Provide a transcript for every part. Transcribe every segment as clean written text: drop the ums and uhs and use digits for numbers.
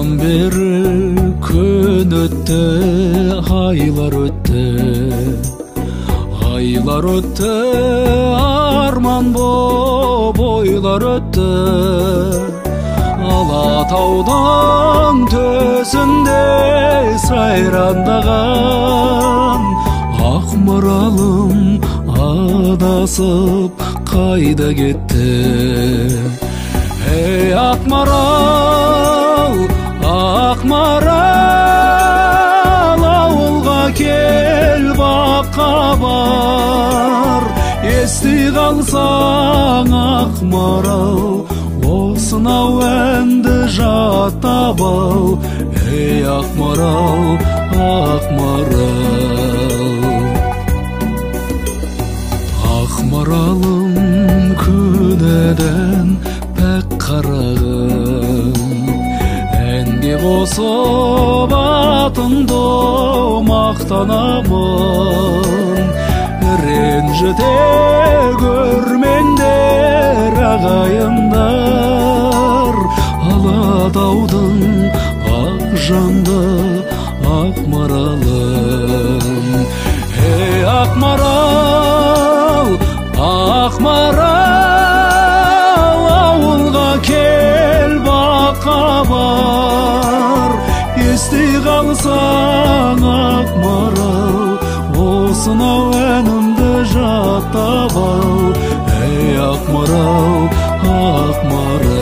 Содан бері күн өтті, айлар өтті, айлар өтті, арман боп ойлар өтті. Алатаудың төсінде сайрандаған ақ маралым адасып қайда кетті? Ей, ақ марал, ақ марал, ауылға кел, баққа бар. Ести қалсаң, ақ марал, осынау әнді жаттап ал. Ей, ақ марал, ақ марал. Ақ маралым күнәдән пәк қарағым, әнге қосып атыңды мақтанамын. Ренжіте көрмеңдер, ағайындар, Алатаудың ақ жанды ақ маралым. Ей, ақ марал, ақ марал, ауылға кел, баққа бар. Ести қалсаң, ақ марал, осынау әнімді жаттап ал. Ей, ақ марал, ақ марал.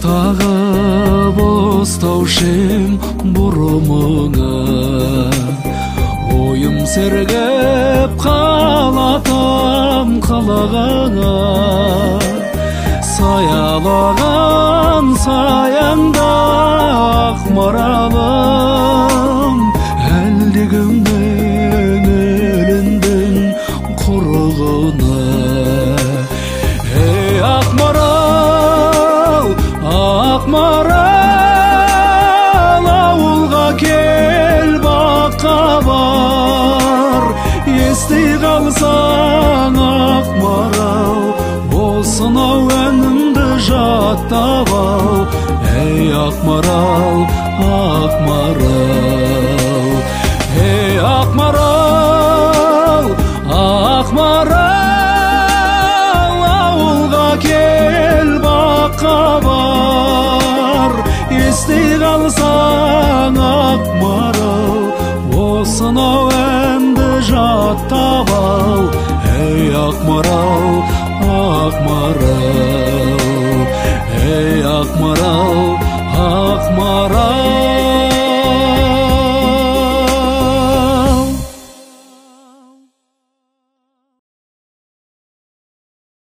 Тағып ұстаушы ем бұрымыңа, ойым сергіп қалатам қалағаңа. Саялаған саяңда ақ маралым, әлдекімнің еліндің құрығына. Ей, ақ марал, ақ марал, ауылға кел, баққа бар. Ести қалсаң, ақ марал, осынау әнімді жаттап ал. Ей, ақ марал, ақ марал. Ей, ақ марал, ақ марал, ауылға кел, баққа бар. Ести қалсаң, ақ марал, осынау әнді жаттап ал. Ей, ақ марал, ақ марал. Ей, ақ марал,